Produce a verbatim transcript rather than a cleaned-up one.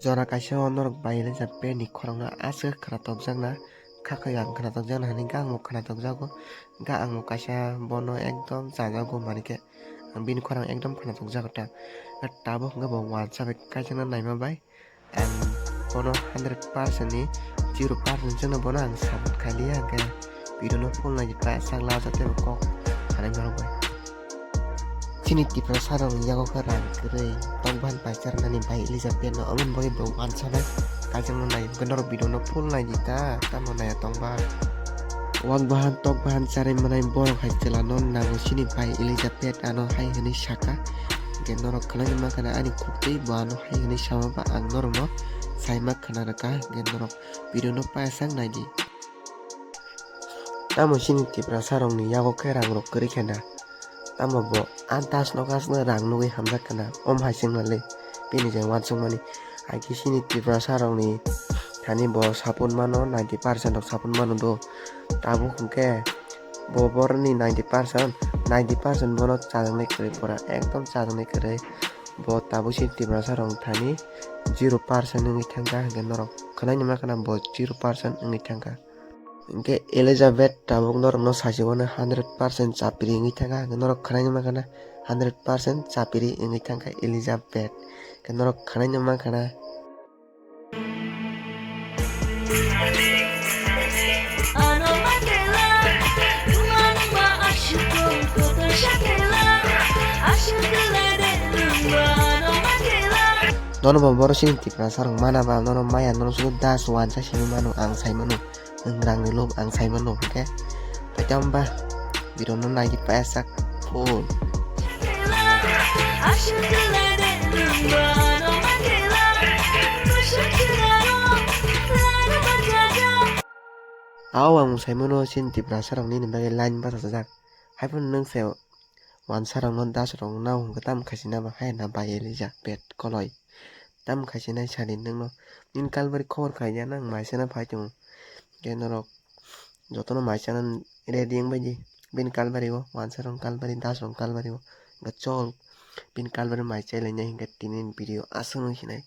Jora kaisa o norok bai Elizabeth ni khorang no aswk khwnathokjakna, kha kha ang khwnathokjakna hinwi ga ang bo khwnathokjago, ga ang bo kaisa bono ekdom chajago, manikhe ang bini khorang ekdom khwnathokjago ta. Tabuk hwnkhe bo wansa bai kaijakna naima bai. Ang bono hundred percent ni zero percent chwngno bono ang support khailiya, hwnkhe video no full naidi paisa laja tei kok sanai norok bai. Chini Tiprasa rok ni yago khe rang kwrwi tok bahan paisa rwnani bai Elizabeth no, aboni bagwi bo wansa bai kaijakno nai, hwnkhe norok video no full naidi ta, tamo naiya tong ba. Wak bahan tok bahan charwi manai borok hai chwla no nango chini bai Elizabeth ano hai hwnwi saka. Hwnkhe norok khwnaina mankha na ani khuktwi bo ano hai hwnwi sama ba ang norokno saima khwna rwkha, hwnkhe norok video no paisa naidi. Tamo chini Tiprasa rokni yago khe rang rok kwrwi khe na, tamo bo antas no kasno rang nugwi hamjak khe na, om hai chwngno le bini je wansukmani. Hai khe chini Tiprasa rokni thani bo support mano, ninety percent rok support mano do. Tabuk hwnkhe bo boroni ninety percent, ninety percent bono chajaknai kwrwi pura, ekdom chajaknai kwrwi. Bo tabuk se Tiprasa rok thani zero percent wngwi thangkha, hwnkhe norok khwnaini mankha na bo zero percent wngwi thangkha. Hwnkhe Elizabeth tabuk norokno sachibano hundred percent chapiri wngwi thangkha, hwnkhe norok khwnaini mankha na hundred percent chapiri wngwi thangkha Elizabeth. Hwnkhe norok khwnaini mankha na. Nono bo boro chini Tiprasa rok mana ba, nono maya, nono sudu das wansa simi mano, ang sai mano, nwng rang ni lob ang sai mano, hwnkhe. Kaitam ba, biro no nai di paisa phone. Aw ang sai mano chini Tiprasa rok nini bagwi line bachajak. Haiphano nwng se wansa rok no das rok no hwnkhe tam khaisina ba hai na bai Elizabeth koloi. Tam khaisina sadi nwng no. Nini kalbari khobor khaina nang maisana phai tongo. Khe norok jotono maisana ready wng bai di. Bini kalbari o wansa rok kalbari das rok kalbari o. Hwnkhe chol bini kalbari mai chai lainai hwnkhe tini ni video aswk nung sinai.